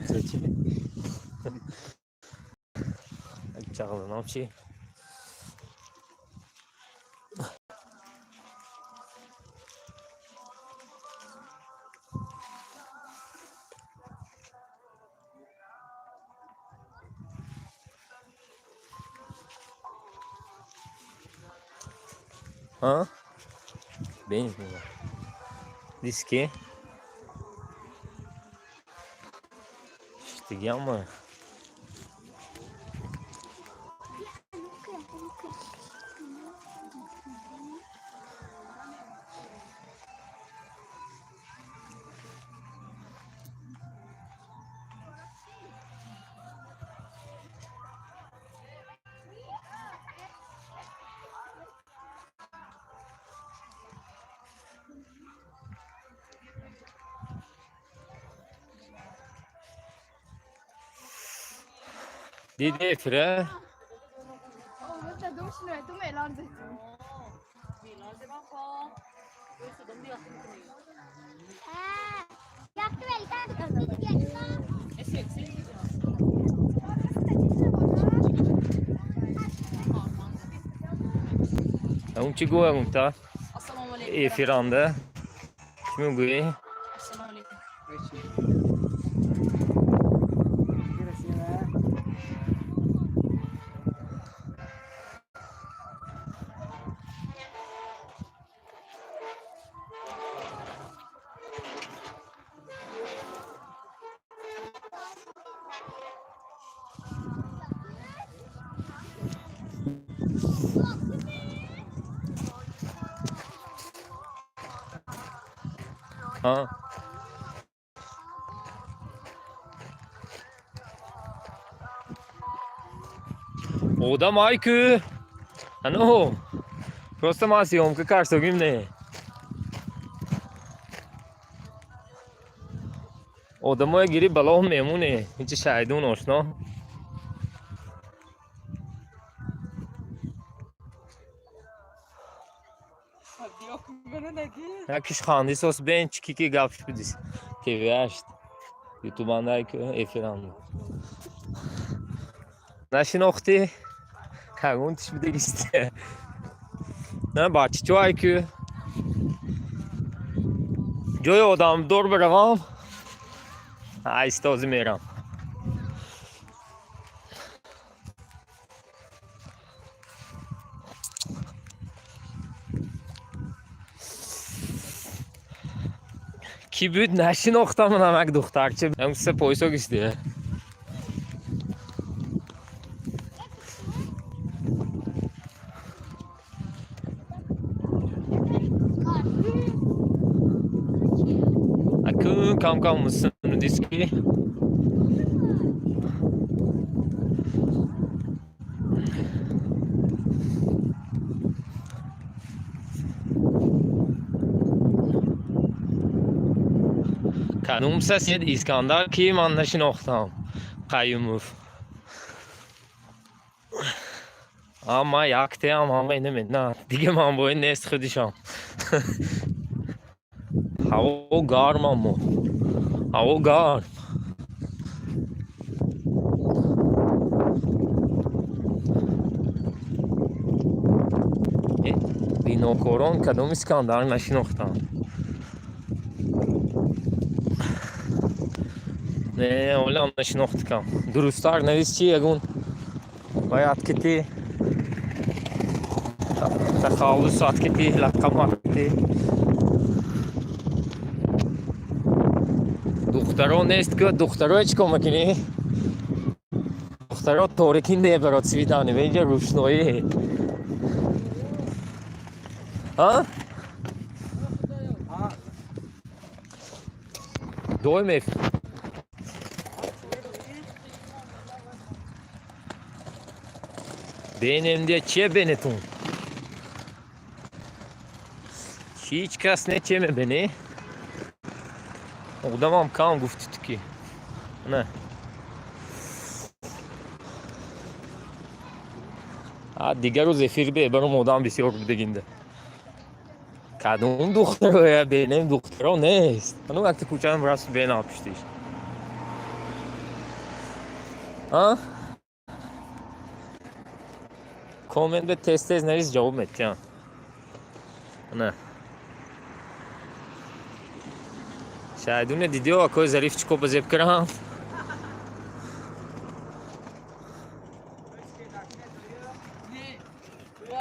Зачем? Чағыланам чи? А? Бен диски. Штигямы. Диди эфира. Он чӣ гӯя гумта? Assalomu alaykum. Эфиранда. Чӣ мегӯӣ? Assalomu alaykum. А? Одам айку. Ано. Просто ма съёмка кардогим не. Одамое гири балоҳ мемоне. Ҳичи шайдун ошно. Якиш хандисос бен чики ки гап шудис. ТВ8. Ютубанда ку эфиранда. Нашинохтӣ? Ягон тиш бидагисте. На бачи чо айку. Ҷои одамдор биравам. Айстозӣ мерам. Кӣ буд, нашинохтам, манам як духтарча. Се поисо гисти. Акун кам кам мусуну диски. Кадом сосед Искандар ки ман нашинохтам? Қаюмов. Ама яктеам ҳама намедонам. Дига ман бо ин нест худишам. Ҳаво гарм аммо. Ҳаво гарм. Бинокорон кадом Искандар нашинохтам. Не, олам нашинохтикам. Дурусттар навис чи ягон бояд ки ти тахаллусат ки ти лақабат ки ти духтаро нест ку духтаро чӣ кор мекунӣ? Духтаро торикӣ небарод свидани инҷа рӯшноӣ. А? Доим бенем де чие бенетун? Ҳеҷ кас не че мебинӣ? Одамам кам гуфти ту ки. Не. А дигар рӯз эфир бебарам одам бисёр будагинда. Кадом духтаро бенем, духтаро нест. Ану якта кӯчаам раст бенам пуштиш. А коммент бе тез тез навис, ҷавоб метиҳам. На шайдуне дидио, акои Зариф чӣ копа зеб кардам.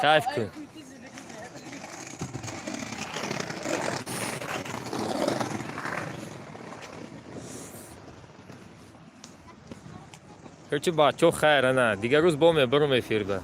Кайф кун. Короче, бачо, хайр, ана дигар рӯз бо мебарам эфир ба.